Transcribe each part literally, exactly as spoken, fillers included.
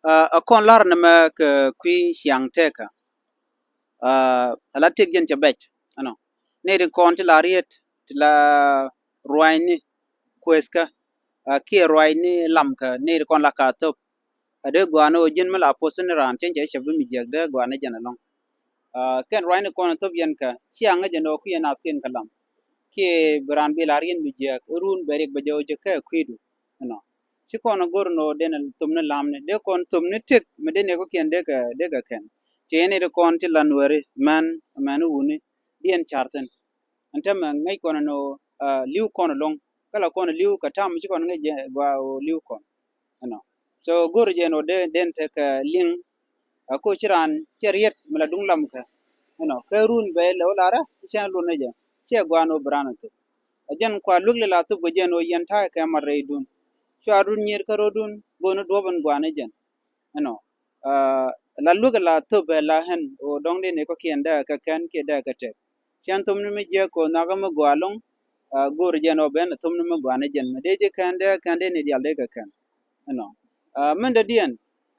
Ɛ kɔn lar nɛmɛ kɛ kui̱ ciaŋ tëkä. Ɛ la tëk jɛn cɛ bɛc ɛnɔ. Nɛy ti kɔn ti la riet ti la ruacni kuethkä, ɛ kiɛ ruacni lamkä, nɛy ti kɔn la ka thop. Ɛ dee gɔaa ni ɣöö ji̱n mi la poth ni raan cieŋ cɛ cɛ bi mi jiäk, dee gɔaa ni jɛn ɛlɔ̱ŋ. Ɛ kɛn ruacni kɔn thop yɛn kä ciaŋ jɛn ɣöö kui̱ yɛn nath kui̱n kä lam kiɛ bi raan bi la riet mi jiäk, run bɛ riɛk bɛ jɛ ɣöö jɛ kɛ kui̱du ɛnɔ. Ci kɔn go̱r ni ɣöö den thopni lamni, dee kɔn thopni tëk mi dee ni kɔ̱kiɛn dee kɛ, dee kɛ kɛn. Ci yɛn ni ti kɔn ti la nuɛri män, män wuni diɛn car thi̱n. Ɛn täämɛ ŋäc kɔn ni ɣöö li̱w kɔn ɛlɔ̱ŋ. Kä la kɔn li̱w kɛ ta̱a̱m ci kɔn ŋäc jɛ gɔaa ɣöö li̱w kɔn ɛnɔ. So go̱r jɛ ni ɣöö dee, den tekɛ liŋ. Ɛ ko ci raan cɛ riet mi la duŋ lamkɛ ɛnɔ, kɛ run bɛ lɛ wä larä cɛ luɔt ni jɛ, cɛ gɔaa ni ɣöö bi raan ɛ thop. Ɛ jɛn kua luek lɛ la thop kɛ jɛn ɣöö yɛn ta̱a̱ kɛ mat rɛydun. Cua run nyier kä rɔ̱dun, go̱o̱ni duɔ̱p ɛn gɔaa ni jɛn ɛnɔ. Ɛ la luek la thop ɛ la ɣän ɣöö dɔ̱ŋ dee ni kɔ̱kiɛn dee kɛ kɛn kiɛ dee kɛ tɛk. Cɛn thopni mi jiäk kɛ ɣöö nhɔakä mi gɔaa ɛlɔ̱ŋ. Ɛ go̱r jɛn ɣöö ben thopni mi gɔaa ni jɛn mi dee ji̱ kɛn dee kɛn dee ni diaal dee kɛ kɛn ɛnɔ. Ɛ min dɔ̱diɛn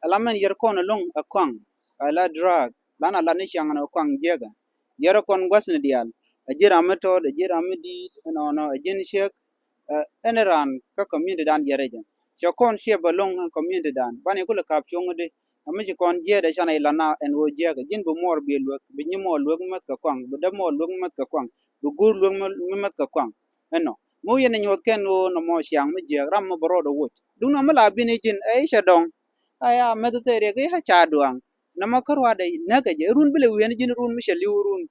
ɛ la min yɛr kɔn ɛlɔ̱ŋ ɛ kɔaŋ, ɛ la drug, la na lat ni ciaŋ ɛnɔ kɔaŋ jiäkä. Yɛr kɔn gua̱thni diaal, ɛ ji̱n ram mi tɔt, ɛ ji̱n ram mi di̱i̱t ɛnɔnɔ, ɛ ji̱n ciek. Ɛ ɛn raan kä community dan yɛrɛ jɛ. Cɛ kɔn ciɛ bä loŋ ɛ community dan. Bani kulɛ kap cuɔ̱ŋ di. Ɛ mi ci kɔn jiɛɛdɛ canɛ ilana ɛn ɣöö jiɛɛkɛ. Ji̱n bi muɔɔr bi luek, bi nyi muɔɔr luek mi mäth kɛ kɔaŋ, bi däp muɔɔr luek mi mäth kɛ kɔaŋ, bi guur luek mi, mi mäth kɛ kɔaŋ. Ɛnɔ. Mi wä yɛn ɛ nyuɔth kɛn ɣöö nɔmɔ ciaŋ mi jiɛɛk, ram mi bä rɔɔdɛ woc. Duŋ nɔ mi la bini ji̱n, ɛ i̱ cɛ dɔŋ. Aya mɛth thɛɛr yɛ kɛ i̱ ca duaŋ. Nɔmɔ kä ruaadɛ näkɛ jɛ. Run bi lɛ wi̱i̱n ji̱n run mi cɛ li̱w run.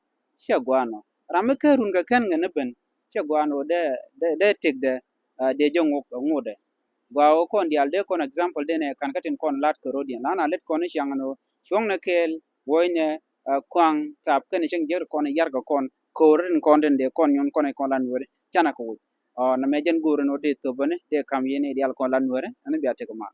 Ciɛ gua̱a̱n ɔ. Ram mi kä run kɛ kɛn ŋɛ ni ben. Ciɛ gua̱a̱n ɔ dee, dee, dee tëkdɛ, ɛ, dee jɛ ŋok, ŋotdɛ. Gɔaa ɣöö kɔn diaal dee kɔn example dee nɛ ka̱n kä tin kɔn la̱t kɛ ro̱diɛn. La̱n a lät kɔn i̱ ciaŋ ɛn ɣöö cuɔ̱ŋnɛ kɛɛl, wuɔ̱cnɛ, ɛ, kɔaŋ, thap kɛn cäŋ jiäk kɔn i̱ yarkɛ kɔn, ko̱r in kɔn tin dee kɔn nyuɔ̱n kɔn i̱ kɔn lan weri canɛ kɛ woc. Ɔ, nɛmɛ jɛn go̱o̱r ɛn ɣöö dee thop ɛn i̱ dee ka̱m yɛn i̱ diaal kɔn lan weri ɛn i̱ bia tëk mal.